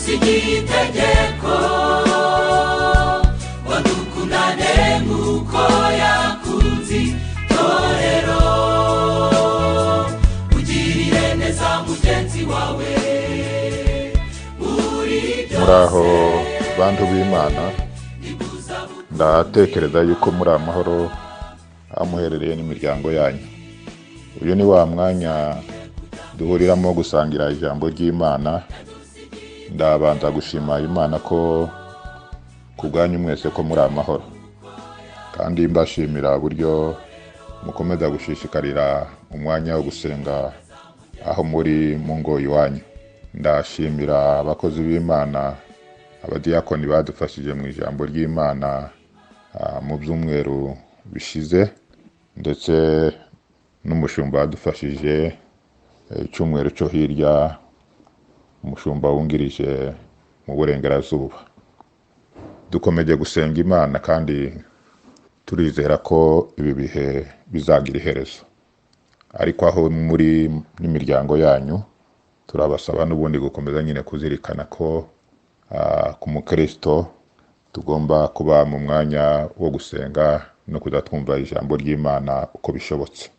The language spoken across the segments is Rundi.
Yadusigiye itegeko ngo dukundane nk'uko yakunze itorero. Ugirire neza mugenzi wawe muri Muraho byose. bantu b'Imana. Ndatekereza yuko muri amahoro aho muherereye n'imiryango yanyu. Uyu ni wa mwanya duhuriramo gusangira ijambo ry'Imana. Ndabanza gushima Imana ko ku bwanyu mwese ko muri amahoro, kandi mbashimira uburyo mukomeza gushishikarira umwanya wo gusenga aho muri mu ngo iwanyu. Ndashimira abakozi b'Imana, abadiyakoni badufashije mu ijambo ry'Imana mu byumweru bishize, ndetse n'umushumba wadufashije icyumweru cyo hirya, umushumba wungirije mu burengerazuba. Dukomeje gusenga Imana kandi turizera ko ibi bihe bizagira iherezo, ariko aho muri n'imiryango yanyu turabasaba n'ubundi gukomeza nyine kuzirikana ko ku mukristo tugomba kuba mu mwanya wo gusenga no kuza twumva ijambo ry'Imana uko bishobotse.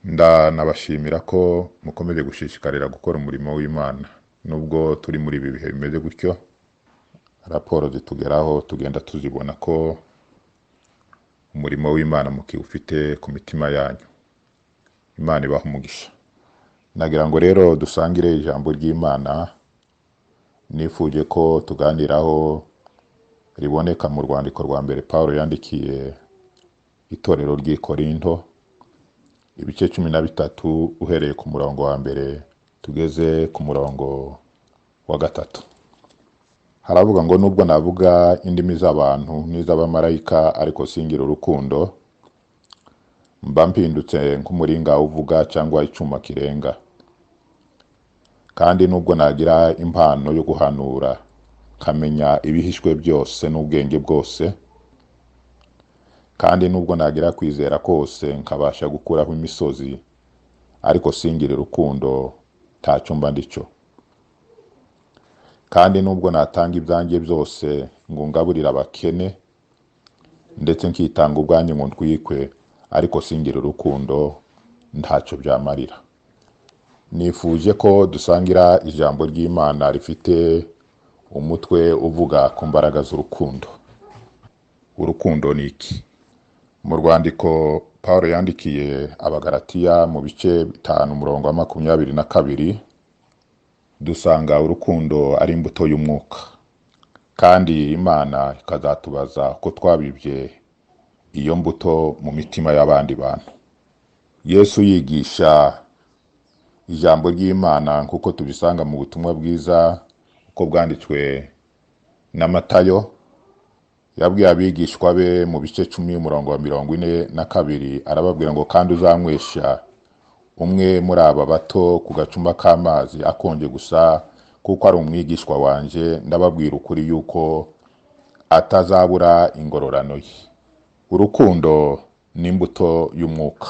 Ndanabashimira ko mukomeje gushishikarira gukora umurimo w'Imana nubwo turi muri ibi bihe bimeze gutyo. Raporo zitugeraho tugenda tuzibona ko umurimo w'Imana mukiwufite ku mitima yanyu. Imana ibaha umugisha. Nagira ngo rero dusangire ijambo ry'Imana nifuje ko tuganiraho, riboneka mu rwandiko rwa mbere Pawulo yandikiye itorero ry'i Korinto, ibice 13, uhereye ku murongo wa mbere tugeze ku murongo wa gatatu. Haravuga ngo: "Nubwo navuga indimi z'abantu n'iz'abamarayika, ariko singira urukundo, mba mpindutse nk'umuringa uvuga cyangwa icyuma kirenga. Kandi nubwo nagira impano yo guhanura, nkamenya ibihishwe byose n'ubwenge bwose, kandi nubwo nagira kwizera kose nkabasha gukuraho imisozi, ariko singire urukundo, ntacyo mba ndicyo. Kandi nubwo natanga ibyanjye byose ngo ngaburire abakene, ndetse nkitanga ubwanjye ngo ntwikwe, ariko singire urukundo, ntacyo byamarira." Nifuje ko dusangira ijambo ry'Imana rifite umutwe uvuga ku mbaraga z'urukundo. Urukundo ni iki? Mu rwandiko Paul yandikiye Abagalatiya mu bice 5, umurongo wa 22, dusanga urukundo ari imbuto y'umwuka, kandi Imana ikazatubaza ko twabibye iyo mbuto mu mitima y'abandi bantu. Yesu yigisha ijambo ry'Imana nk'uko tubisanga mu butumwa bwiza uko bwanditswe na Matayo, yabwiye abigishwa be mu bice 10, umurongo wa 42, arababwira ngo: "Kandi uzanywesha umwe muri aba bato ku gacuma k'amazi akonje gusa kuko ari umwigishwa wanje, ndababwira ukuri yuko atazabura ingororano ye." Urukundo ni imbuto y'umwuka.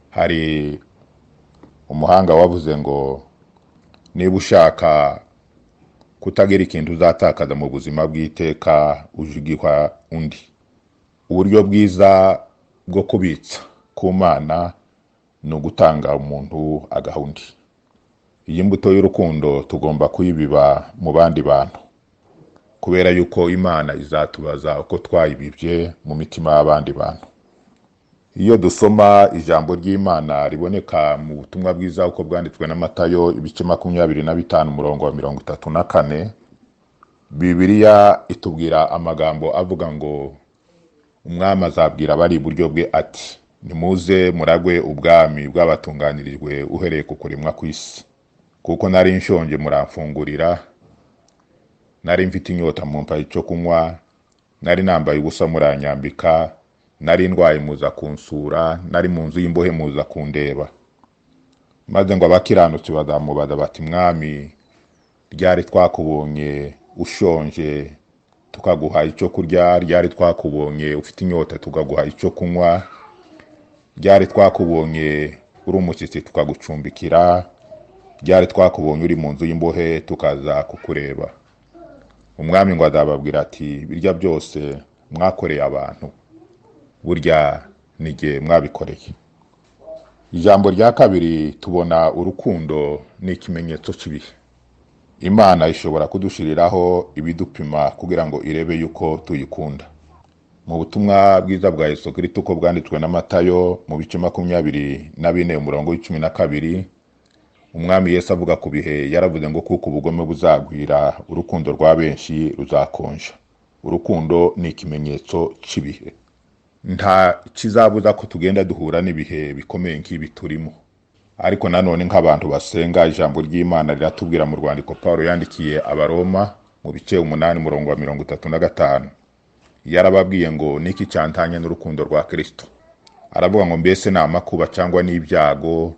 Hari umuhanga wavuze ngo: "Niba ushaka kutagira ikintu uzatakaza mu buzima bw'iteka, ujugiha undi." Uburyo bwiza bwo kubitsa ku Mana ni ugutanga, umuntu agaha undi. Iyi mbuto y'urukundo tugomba kuyibiba mu bandi bantu, kubera yuko Imana izatubaza uko twayibibye mu mitima y'abandi bantu. Iyo dusoma ijambo ry'Imana riboneka mu butumwa bwiza uko bwanditswe na Matayo, ibice 25, umurongo wa 34, Bibiliya itubwira amagambo avuga ngo: "Umwami azabwira abari iburyo bwe ati: 'Nimuze muragwe ubwami bw'abatunganirijwe uhereye ku kuremwa kw'isi. Kuko nari nshonje muramfungurira, nari mfite inyota mumpa icyo kunywa, nari nambaye ubusa muranyambika, nari ndwaye muza kunsura, nari mu nzu y'imbohe muza kundeba.' Maze ngo abakiranutsi bazamubaza bati: 'Mwami, ryari twakubonye ushonje tukaguha icyo kurya? Ryari twakubonye ufite inyota tukaguha icyo kunywa? Ryari twakubonye uri umushyitsi tukagucumbikira? Ryari twakubonye uri mu nzu y'imbohe tukaza kukureba?' Umwami ngo azababwira ati birya byose mwakoreye abantu, burya ni jye mwabikoreye. Ijambo rya kabiri tubona urukundo ni ikimenyetso cy'ibihe. Imana ishobora kudushiriraho ibidupima kugira ngo irebe yuko tuyikunda. Mu butumwa bwiza bwa Yesu Kristo uko bwanditswe na Matayo mu bice 24 umurongo wa 12, Umwami Yesu avuga ku bihe yaravuze ngo kuko ubugome buzagwira, urukundo rwa benshi ruzakonja. Urukundo ni ikimenyetso cy'ibihe. Nta kizabuza ko tugenda duhura n'ibihe bikomeye nk'ibi turimo. Ariko nanone nk'abantu basenga, ijambo ry'Imana riratubwira mu rwandiko Paulo yandikiye Abaroma mu bice 8 umurongo wa 35. Yarababwiye ngo niki cyantanye n'urukundo rwa Kristo? Aravuga ngo mbese ni amakuba cyangwa ni ibyago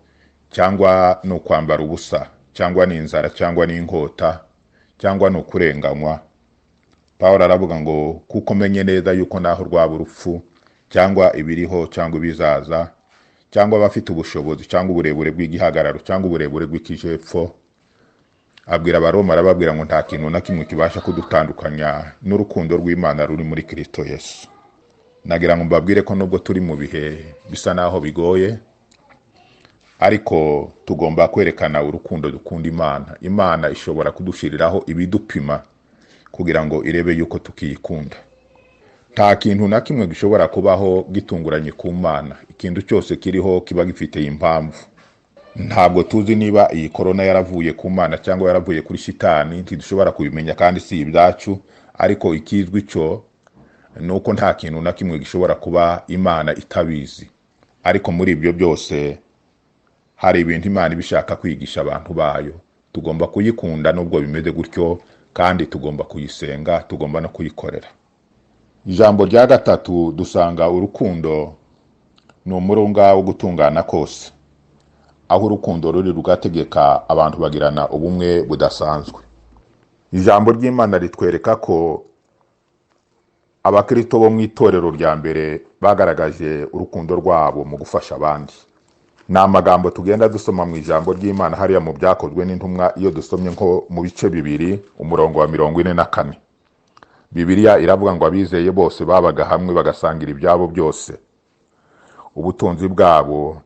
cyangwa ni ukwambara ubusa cyangwa ni inzara cyangwa ni inkota cyangwa ni ukurenganywa? Paulo aravuga ngo kuko menye neza yuko naho rwaba urupfu cyangwa ibiriho cyangwa ibizaza cyangwa abafite ubushobozi cyangwa uburebure bw'igihagararo cyangwa uburebure bw'ikijepfo. Abwira Abaroma, arababwira ngo nta kintu na kimwe kibasha kudutandukanya n'urukundo rw'Imana ruri muri Kristo Yesu. Nagira ngo mbabwire ko nubwo turi mu bihe bisa naho bigoye, ariko tugomba kwerekana urukundo dukunda Imana. Imana ishobora kudushiriraho ibidupima kugira ngo irebe yuko tukiyikunda. Nta kintu na kimwe gishobora kubaho gitunguranye ku Mana. Ikintu cyose kiriho kiba gifite impamvu. Ntabwo tuzi niba iyi korona yaravuye ku Mana cyangwa yaravuye kuri shitani, ntidushobora kubimenya kandi si ibyacu, ariko ikizwi cyo ni uko nta kintu na kimwe gishobora kuba Imana itabizi. Ariko muri ibyo byose hari ibintu Imana iba ishaka kwigisha abantu bayo. Tugomba kuyikunda nubwo bimeze gutyo, kandi tugomba kuyisenga, tugomba no kuyikorera. Ijambo rya gatatu dusanga urukundo ni umurunga wo gutungana kose. Aho urukundo ruri rugategeka, abantu bagirana ubumwe budasanzwe. Ijambo ry'Imana ritwereka ko abakristo bo mu itorero rya mbere bagaragaje urukundo rwabo mu gufasha abandi. Ni amagambo tugenda dusoma mu ijambo ry'Imana hariya mu Byakozwe n'Intumwa, iyo dusomye nko mu bice 2 umurongo wa 44. Bibiliya iravuga ngo abizeye bose babaga hamwe bagasangira ibyabo byose. Ubutunzi bwabo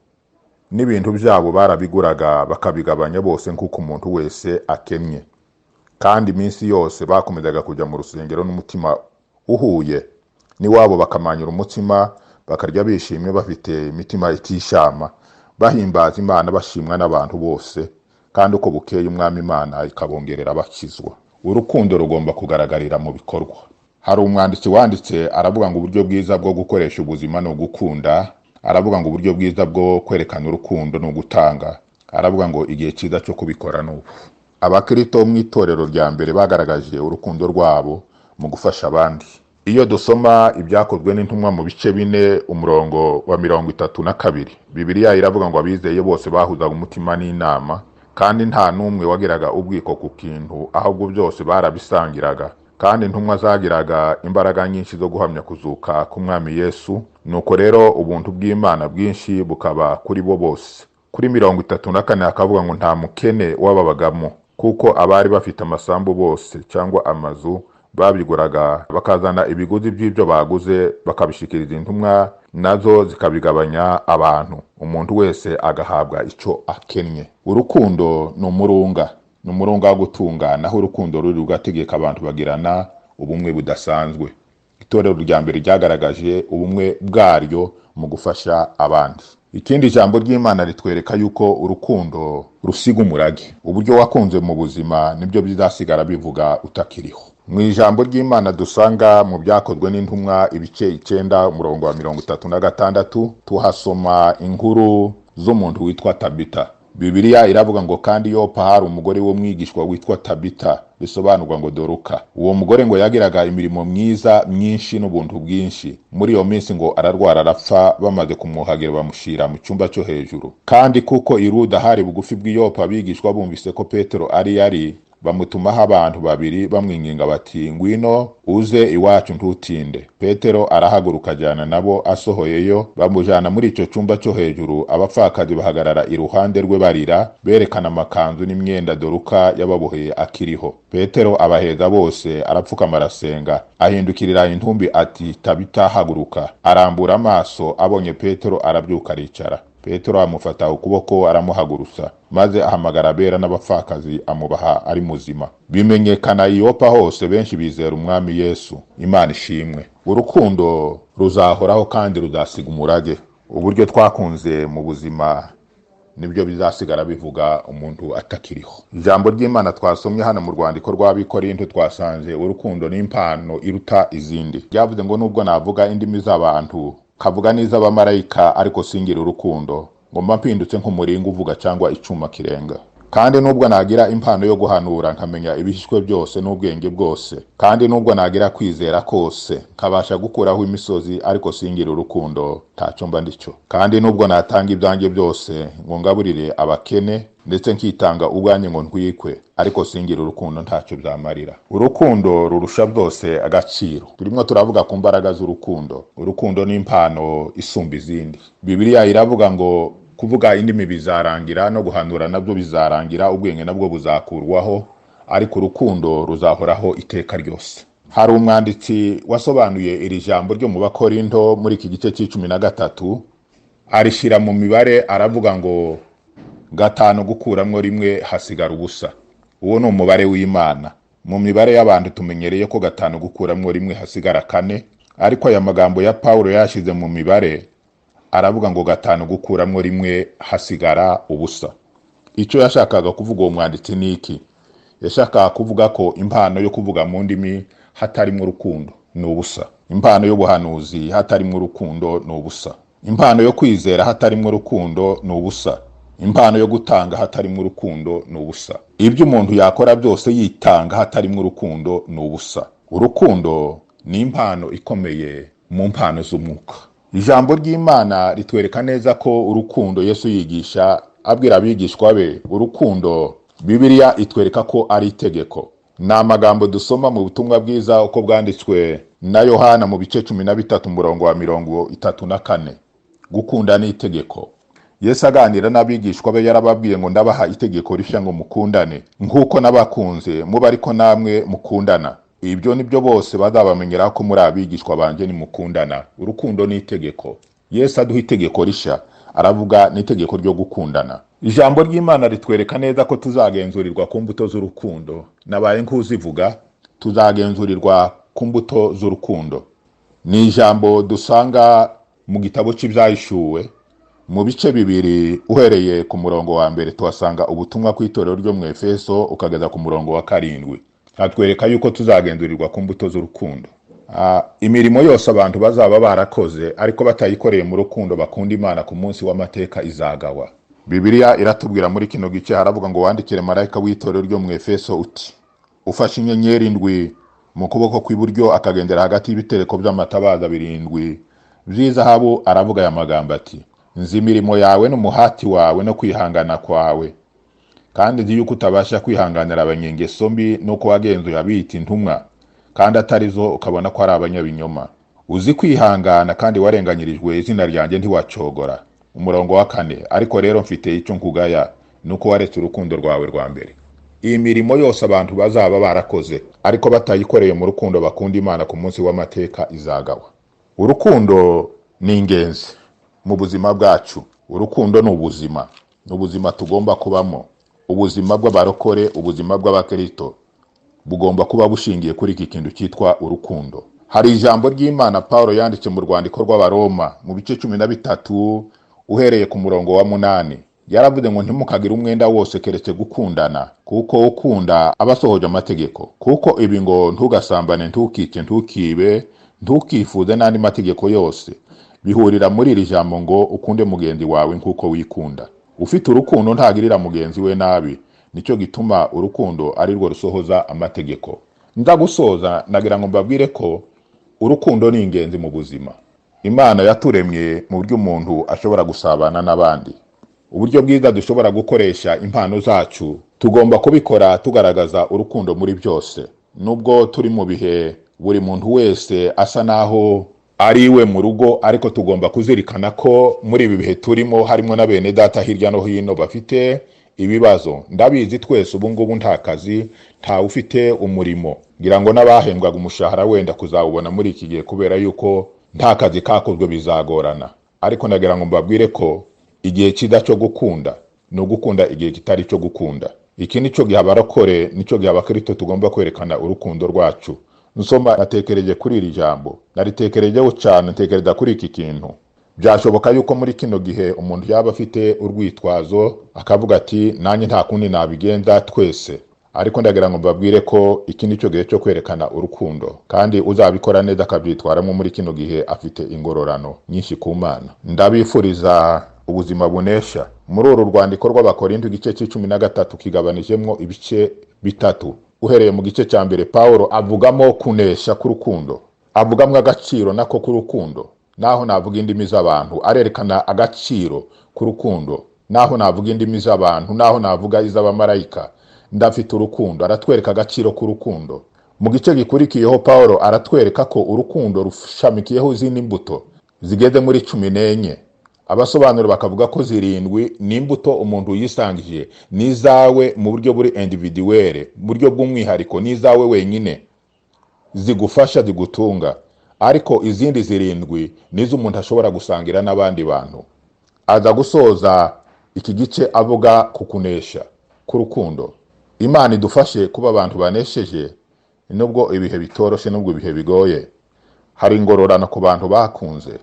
n'ibintu byabo barabiguraga bakabigabanya bose nk'uko umuntu wese akennye. Kandi iminsi yose bakomezaga kujya mu rusengero n'umutima uhuye, n'iwabo bakamanyura umutsima, bakarya bishimye bafite imitima itishama, bahimbaza Imana bashimwa n'abantu bose, kandi uko bukeye Umwami Imana ikabongerera bakizwa. Urukundo rugomba kugaragarira mu bikorwa. Hari umwanditsi wanditse aravuga ngo uburyo bwiza bwo gukoresha ubuzima ni ugukunda. Aravuga ngo uburyo bwiza bwo kwerekana urukundo ni ugutanga. Aravuga ngo igihe cyiza cyo kubikora ni ubu. Abakristo bo mu itorero rya mbere bagaragaje urukundo rwabo mu gufasha abandi. Iyo dusoma Ibyakozwe n'Intumwa mu bice 4 umurongo wa 32, Bibiliya iravuga ngo abizeye bose bahuzaga umutima n'inama, kandi nta n'umwe wagiraga ubwiko ku kintu, ahubwo byose barabisangiraga. Kandi intumwa zagiraga imbaraga nyinshi zo guhamya kuzuka k'Umwami Yesu, nuko rero ubuntu bw'Imana bwinshi bukaba kuri bo bose. Kuri 34 hakavuga ngo nta mukene wababagamo, kuko abari bafite amasambu bose cyangwa amazu babiguraga bakazana ibiguzi by'ibyo baguze bakabishikiriza intumwa, nazo zikabigabanya abantu, umuntu wese agahabwa icyo akennye. Urukundo ni umurunga, ni umurunga wo gutungana. Aho urukundo ruri rugategeka, abantu bagirana ubumwe budasanzwe. Itorero rya mbere ryagaragaje ubumwe bwaryo mu gufasha abandi. Ikindi jambo ry'Imana ritwereka yuko urukundo rusiga umurage. Uburyo wakunze mu buzima nibyo bizasigara bivuga utakiriho. Mu ijambo ry'Imana dusanga mu Byakozwe n'Intumwa ibice 9 umurongo wa 36, tuhasoma inkuru z'umuntu witwa Tabita. Bibiliya iravuga ngo kandi Yopa hari umugore w'umwigishwa witwa Tabita, bisobanurwa ngo Doruka. Uwo mugore ngo yagiraga imirimo myiza myinshi n'ubuntu bwinshi. Muri iyo minsi ngo ararwara arapfa, bamaze kumwuhagira bamushyira mu cyumba cyo hejuru. Kandi kuko i Luda hari bugufi bw'i Yopa, abigishwa bumvise ko Petero ari yari, Bamutumaho abantu babiri bamwinginga bati: "Ngwino uze iwacu, ntutinde." Petero arahaguruka ajyana nabo. Asohoyeyo, bamujana muri icyo cyumba cyo hejuru. Abapfakazi bahagarara iruhande rwe barira, berekana amakanzu n'imyenda Doruka yababoheye akiriho. Petero abaheza bose, arapfukama, arasenga. Ahindukirira intumbi ati: "Tabita, haguruka." Arambura amaso, abonye Petero, arabyuka, aricara. Petero amufata ukuboko, aramuhagurutsa, maze ahamagara abera n'abapfakazi, amubaha ari muzima. Bimenyekana i Yopa hose, benshi bizera Umwami Yesu. Imana ishimwe. Urukundo ruzahoraho kandi ruzasiga umurage. Uburyo twakunze mu buzima nibyo bizasigara bivuga umuntu atakiriho. Ijambo ry'Imana twasomye hano mu rwandiko rw'Abikorinto, twasanze urukundo n'impano iruta izindi. Ryavuze ngo: "Nubwo navuga indimi z'abantu, kavuga n'iz'abamarayika, ariko singira urukundo, ngo mba mpindutse nk'umuringa uvuga cyangwa icyuma kirenga. Kandi nubwo nagira impano yo guhanura, nkamenya ibihishwe byose n'ubwenge bwose, kandi nubwo nagira kwizera kose nkabasha gukuraho imisozi, ariko singira urukundo, ntacyo mba ndicyo. Kandi nubwo natanga ibyanjye byose ngo ngaburire abakene, ndetse nkitanga ubwanjye ngo ntwikwe, ariko singira urukundo, ntacyo byamarira." Urukundo rurusha byose agaciro. Turimo turavuga ku mbaraga z'urukundo. Urukundo ni impano isumba izindi. Bibiliya iravuga ngo kuvuga indimi bizarangira, no guhanura nabyo bizarangira, ubwenge nabwo buzakurwaho, ariko urukundo ruzahoraho iteka ryose. Hari umwanditsi wasobanuye iri jambo ryo mu Bakorinto muri iki gice cya 13, arishyira mu mibare, aravuga ngo 5 gukuramo 1 hasigara ubusa. Uwo ni umubare w'Imana. Mu mibare y'abantu tumenyereye ko 5 gukuramo 1 hasigara 4, ariko aya magambo ya Pawulo yashyize mu mibare, aravuga ngo 5 gukuramo 1 hasigara ubusa. Icyo yashakaga kuvuga uwo mwanditsi ni iki? Yashakaga kuvuga ko impano yo kuvuga mu ndimi hatarimo urukundo ni ubusa. Impano y'ubuhanuzi hatarimo urukundo ni ubusa. Impano yo kwizera hatarimo urukundo ni ubusa. Impano yo gutanga hatarimo urukundo ni ubusa. Ibyo umuntu yakora byose yitanga hatarimo urukundo ni ubusa. Urukundo ni impano ikomeye mu mpano z'umwuka. Ijambo ry'Imana ritwereka neza ko urukundo, Yesu yigisha abwira abigishwa be, urukundo Bibiliya itwereka ko ari itegeko. Ni amagambo dusoma mu butumwa bwiza uko bwanditswe na Yohana mu bice 13, umurongo wa 34. Gukunda ni itegeko. Yesu aganira n'abigishwa be yarababwiye ngo: "Ndabaha itegeko rishya, ngo mukundane nk'uko nabakunze, muba ariko namwe mukundana. Ibyo nibyo bose bazabamenyera ko muri abigishwa banjye, nimukundana." Urukundo ni itegeko. Yesu aduha itegeko rishya, aravuga n'itegeko ryo gukundana. Ijambo ry'Imana ritwereka neza ko tuzagenzurirwa ku mbuto z'urukundo. Nabaye nk'uzivuga, tuzagenzurirwa ku mbuto z'urukundo. Ni ijambo dusanga mu gitabo cy'Ibyahishuwe mu bice 2, uhereye ku murongo wa 1 tuhasanga ubutumwa ku itorero ryo mu Efeso, ukageza ku murongo wa 7. Hatwereka yuko tuzagenzurirwa ku mbuto z'urukundo. Imirimo yose abantu bazaba barakoze ariko batayikoreye mu rukundo bakunda Imana, ku munsi w'amateka izagawa. Bibiliya iratubwira muri kino gice, haravuga ngo: "Wandikire marayika w'itorero ryo mu Efeso uti: Ufashe inyenyeri ndwi mu kuboko kw'iburyo, akagendera hagati y'ibitereko by'amatabaza birindwi by'izahabu, aravuga aya magambo ati: Nzi imirimo yawe n'umuhati wawe no kwihangana kwawe, kandi nzi yuko utabasha kwihanganira abanyengeso mbi, nuko wagenzuye abiyita intumwa kandi atari zo, ukabona ko ari abanyabinyoma. Uzi kwihangana, kandi warenganyirijwe izina ryanjye, ntiwacogora." Umurongo wa 4: "Ariko rero mfite icyo nkugaya, nuko waretse urukundo rwawe rwa mbere." Iyi mirimo yose abantu bazaba barakoze ariko batayikoreye mu rukundo bakunda Imana, ku munsi w'amateka izagawa. Urukundo ni ingenzi mu buzima bwacu. Urukundo ni ubuzima, ni ubuzima tugomba kubamo. Ubuzima bw'abarokore, ubuzima bw'abakristo bugomba kuba bushingiye kuri iki kintu cyitwa urukundo. Hari ijambo ry'Imana Paul yanditse mu rwandiko rw'Abaroma mu bice 13, uhereye ku murongo wa 8. Yaravuze ngo: "Ntimukagire umwenda wose keretse gukundana, kuko ukunda aba asohoje amategeko. Kuko ibi ngo: ntugasambane, ntukice, ntukibe, ntukifuze, n'andi mategeko yose bihurira muri iri jambo ngo: ukunde mugenzi wawe nk'uko wikunda. Ufite urukundo ntagirira mugenzi we nabi. Nicyo gituma urukundo ari rwo rusohoza amategeko." Ndagusoza, nagira ngo mbabwire ko urukundo ni ingenzi mu buzima. Imana yaturemye mu buryo umuntu ashobora gusabana n'abandi. Uburyo bwiza dushobora gukoresha impano zacu Tugomba kubikora tugaragaza urukundo muri byose. Nubwo turi mu bihe buri muntu wese asa naho ari iwe mu rugo, ariko tugomba kuzirikana ko muri ibi bihe turimo harimo na bene data hirya no hino bafite ibibazo. Ndabizi twese ubu ngubu nta kazi, ntawe ufite umurimo. Ngira ngo n'abahembwaga umushahara wenda kuzawubona muri iki gihe kubera yuko nta kazi kakozwe bizagorana. Ariko ndagira ngo mbabwire ko igihe cyiza cyo gukunda ni ugukunda igihe kitari cyo gukunda. Iki nicyo gihe abarokore, nicyo gihe abakristo tugomba kwerekana urukundo rwacu. Nsoma natekereje kuri iri jambo, naritekerejeho cyane, ntekereza kuri iki kintu. Byashoboka yuko muri kino gihe umuntu yaba afite urwitwazo akavuga ati nanjye nta kundi nabigenza twese. Ariko ndagira ngo mbabwire ko iki nicyo gihe cyo kwerekana urukundo, kandi uzabikora neza akabyitwaramo muri kino gihe afite ingororano nyinshi ku Mana. Ndabifuriza ubuzima bunesha. Muri uru rwandiko rw'Abakorinto igice cy'icumi na gatatu kigabanijemo ibice bitatu. Uhereye mu gice cya mbere, Pawulo avugamo kunesha k'urukundo, avugamo agaciro nako k'urukundo. Naho navuga indimi z'abantu, arerekana agaciro k'urukundo. Naho navuga indimi z'abantu, naho navuga iz'abamarayika, ndafite urukundo. Aratwereka agaciro k'urukundo. Mu gice gikurikiyeho, Pawulo aratwereka ko urukundo rushamikiyeho izindi mbuto zigeze muri 14. Abasobanuro bakavuga ko zirindwi ni imbuto umuntu yisangije, ni izawe mu buryo buri individuelle, mu buryo bw'umwihariko, ni izawe wenyine, zigufasha, zigutunga. Ariko izindi zirindwi ni izo umuntu ashobora gusangira n'abandi bantu. Aza gusoza iki gice avuga ku kunesha k'urukundo. Imana idufashe kuba abantu banesheje, nubwo ibihe bitoroshye, nubwo ibihe bigoye. Hari ingororano ku bantu bakunze.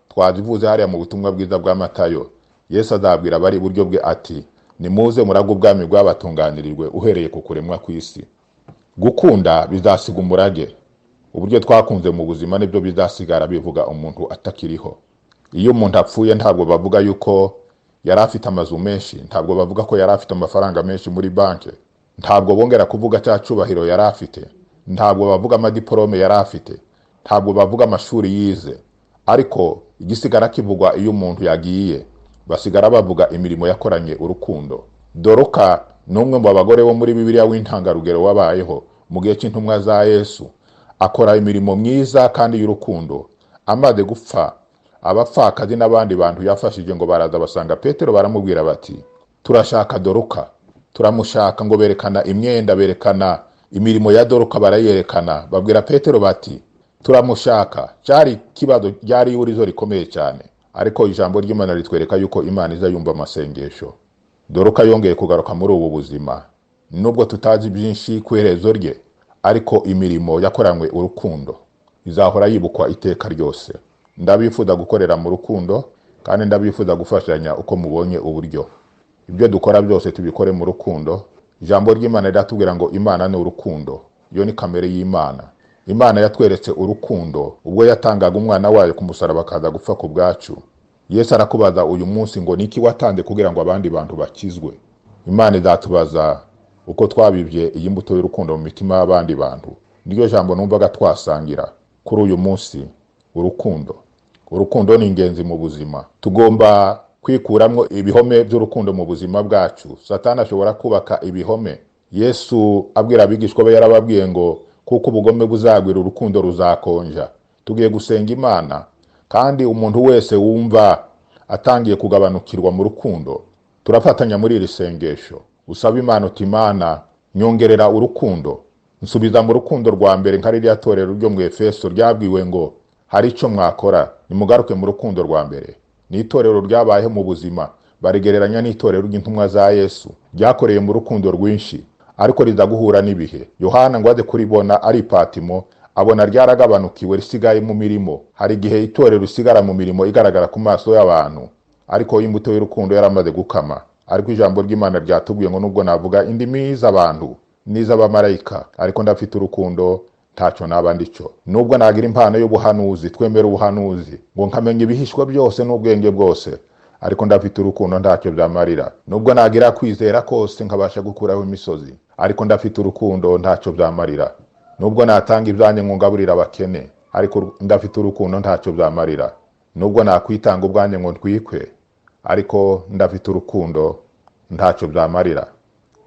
Twazivuze hariya mu butumwa bwiza bwa Matayo. Yesu azabwira abari iburyo bwe ati nimuze murage ubwami bwabatunganirijwe uhereye ku kuremwa kw'isi. Gukunda bizasiga umurage. Uburyo twakunze mu buzima nibyo bizasigara bivuga umuntu atakiriho. Iyo umuntu apfuye ntabwo bavuga yuko yari afite amazu menshi, ntabwo bavuga ko yari afite amafaranga menshi muri banki, ntabwo bongera kuvuga cya cyubahiro yari afite, ntabwo bavuga amadiporome yari afite, ntabwo bavuga amashuri yize. Ariko igisigara kivugwa iyo umuntu yagiye, basigara bavuga imirimo yakoranye urukundo. Doroka ni umwe mu bagore bo muri Bibiliya w'intangarugero wabayeho mu gihe cy'intumwa za Yesu. Akora imirimo myiza kandi y'urukundo. Amaze gupfa, abapfakazi n'abandi bantu yafashije ngo baraza basanga Petero, baramubwira bati turashaka Doroka, turamushaka. Ngo berekana imyenda, berekana imirimo ya Doroka, barayerekana, babwira Petero bati turamushaka. Cyari ikibazo, ryari ihurizo rikomeye cyane. Ariko ijambo ry'Imana ritwereka yuko Imana iza yumva amasengesho. Doroka yongeye kugaruka muri ubu buzima, nubwo tutazi byinshi ku iherezo rye, ariko imirimo yakoranywe urukundo izahora yibukwa iteka ryose. Ndabifuza gukorera mu rukundo, kandi ndabifuza gufashanya uko mubonye uburyo. Ibyo dukora byose tubikore mu rukundo. Ijambo ry'Imana riratubwira ngo Imana ni urukundo. Iyo ni kamere y'Imana. Imana yatweretse urukundo ubwo yatangaga umwana wayo ku musaraba akaza gupfa ku bwacu. Yesu arakubaza uyu munsi ngo niki watanze kugira ngo abandi bantu bakizwe? Imana izatubaza uko twabibye iyi mbuto y'urukundo mu mitima y'abandi bantu. Niryo jambo numvaga twasangira kuri uyu munsi, urukundo. Urukundo ni ingenzi mu buzima. Tugomba kwikuramwo ibihome by'urukundo mu buzima bwacu. Satani ashobora kubaka ibihome. Yesu abwira abigishwa be yarababwiye ngo kuko ubugome buzagwira urukundo ruzakonja. Tugiye gusenga Imana, kandi umuntu wese wumva atangiye kugabanukirwa mu rukundo, turafatanya muri iri sengesho. Usaba Imana uti Imana nyongerera urukundo, nsubiza mu rukundo rwa mbere, nka ririya torero ryo mu Efeso ryabwiwe ngo hari icyo mwakora, nimugaruke mu rukundo rwa mbere. Ni itorero ryabayeho mu buzima, barigereranya n'itorero ry'intumwa za Yesu, ryakoreye mu rukundo rwinshi, ariko riza guhura n'ibihe. Yohana ngo aze kuribona ari Patimo, abona ryaragabanukiwe, risigaye mu mirimo. Hari igihe itorero risigara mu mirimo igaragara ku maso y'abantu, ariko imbuto y'urukundo yaramaze gukama. Ariko ijambo ry'Imana ryatubwiye ngo nubwo navuga indimi z'abantu n'iz'abamarayika, ariko ndafite urukundo, ntacyo naba ndico. Nubwo nagira impano y'ubuhanuzi, twemera ubuhanuzi, ngo nkamenya ibihishwa byose n'ubwenge bwose, ariko ndafite urukundo, ntacyo byamarira. Nubwo nagira kwizera kose nkabasha gukuraho imisozi, ariko ndafite urukundo, ntacyo byamarira. Nubwo natanga ibyanjye ngo ngaburire abakene, ariko ndafite urukundo, ntacyo byamarira. Nubwo nakwitanga ubwanjye ngo ntwikwe, ariko ndafite urukundo, ntacyo byamarira.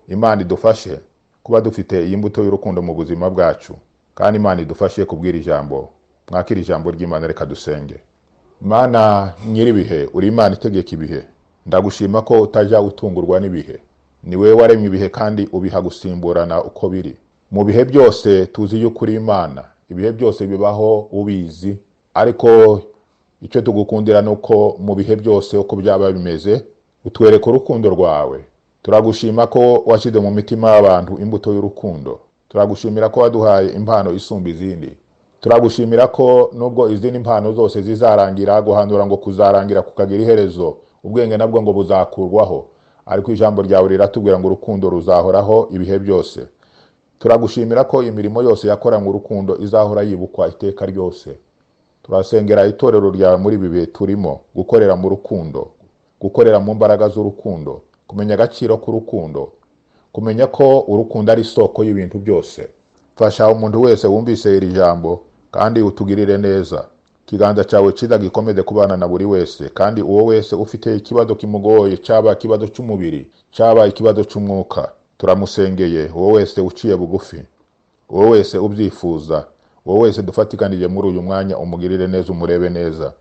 Imana idufashe kuba dufite iyi mbuto y'urukundo mu buzima bwacu, kandi Imana idufashe kubwira ijambo. Mwakira ijambo ry'Imana, reka dusenge. Mana nyir'ibihe, uri Imana itegeka ibihe. Ndagushima ko utajya utungurwa n'ibihe. Ni wowe waremye ibihe kandi ubiha gusimburana uko biri. Mu bihe byose tuzi yuko uri Imana, ibihe byose bibaho ubizi, ariko icyo tugukundira ni uko mu bihe byose uko byaba bimeze utwereka urukundo rwawe. Turagushima ko washyize mu mitima y'abantu imbuto y'urukundo. Turagushimira ko waduhaye impano isumba izindi. Turagushimira ko nubwo izindi mpano zose zizarangira, guhanura ngo kuzarangira kukagira iherezo, ubwenge nabwo ngo buzakurwaho, ariko ijambo ryawe riratubwira ngo urukundo ruzahoraho ibihe byose. Turagushimira ko imirimo yose yakoranywe urukundo izahora yibukwa iteka ryose. Turasengera itorero ryawe muri ibi bihe turimo, gukorera mu rukundo, gukorera mu mbaraga z'urukundo, kumenya agaciro k'urukundo, kumenya ko urukundo ari isoko y'ibintu byose. Fasha umuntu wese wumvise iri jambo kandi utugirire neza. Ikiganza cyawe cyiza gikomeze kubana na buri wese, kandi uwo wese ufite ikibazo kimugoye, cyaba ikibazo cy'umubiri, cyaba ikibazo cy'umwuka, turamusengeye. Uwo wese uciye bugufi, uwo wese ubyifuza, uwo wese dufatikanije muri uyu mwanya, umugirire neza, umurebe neza.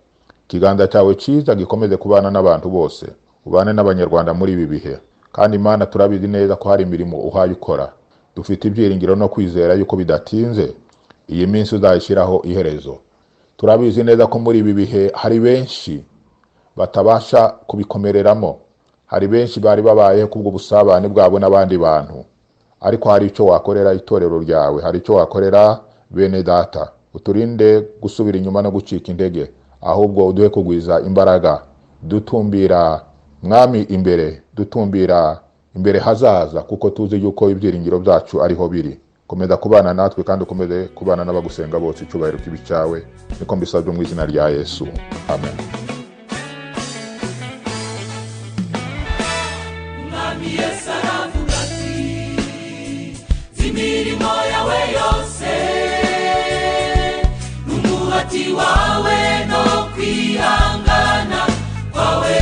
Ikiganza cyawe cyiza gikomeze kubana n'abantu bose, ubane n'Abanyarwanda muri ibi bihe. Kandi Imana, turabizi neza ko hari imirimo uhaye ukora. Dufite ibyiringiro no kwizera yuko bidatinze iyi minsi uzayishyiraho iherezo. Turabizi neza ko muri ibi bihe hari benshi batabasha kubikomereramo, hari benshi bari babayeho kubw'ubusabane bwabo n'abandi bantu, ariko hari icyo wakorera itorero ryawe, hari icyo wakorera bene data. Uturinde gusubira inyuma no gucika intege, ahubwo uduhe kugwiza imbaraga, dutumbira Mwami imbere, dutumbira imbere hazaza, kuko tuzi yuko ibyiringiro byacu ariho biri. Komeza kubana natwe kandi ukomeze kubana n'abagusenga bose. Icyubahiro kibe icyawe, niko mbisabye mu izina rya Yesu, amen. Umwami Yesu aravuga ati: "Nzi imirimo yawe yose n'umuhati wawe no kwihangana kwawe,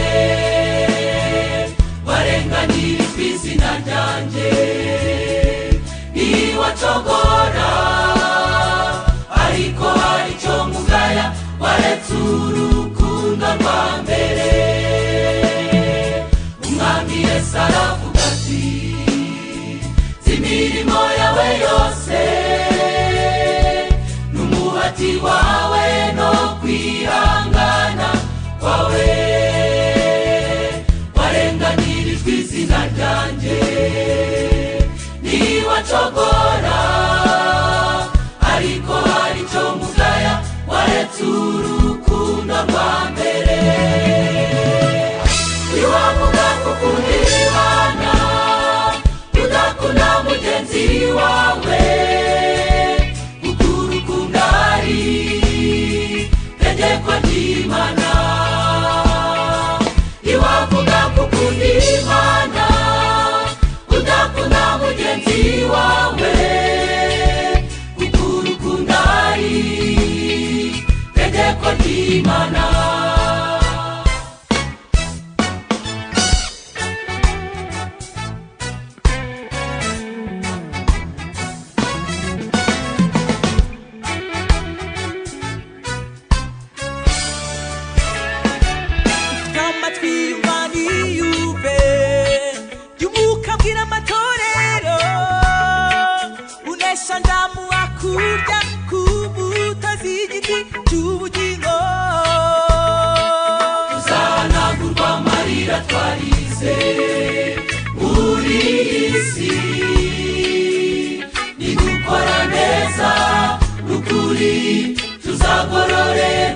warenganirijwe izina ryanjye ntiwacogora, ariko hari icyo mugaya, waretse urukundo rwa mbere." Umwami Yesu aravuga ati: "Nzi imirimo yawe yose n'umuhati wawe no kwihangana kwawe, warenganirijwe izina ryanjye ntiwacogora, ariko hari icyo mugaya, waretse urukundo rwa mbere." Ntiwavuga ko ukunda Imana udakunda mugenzi wawe, kuko urukundo ari itegeko ry'Imana. Ntiwavuga ko ukunda Imana udakunda mugenzi wawe, kuko urukundo ari itegeko ry'Imana. Amatwi yumva niyumve y'umwuka abwira amatorero: unesha ndamuha kurya ku mbuto z'igiti cy'ubugingo. Tuzahanagurwa amarira twarize muri iyi si, nidukora neza n'ukuri tuzagororerwa.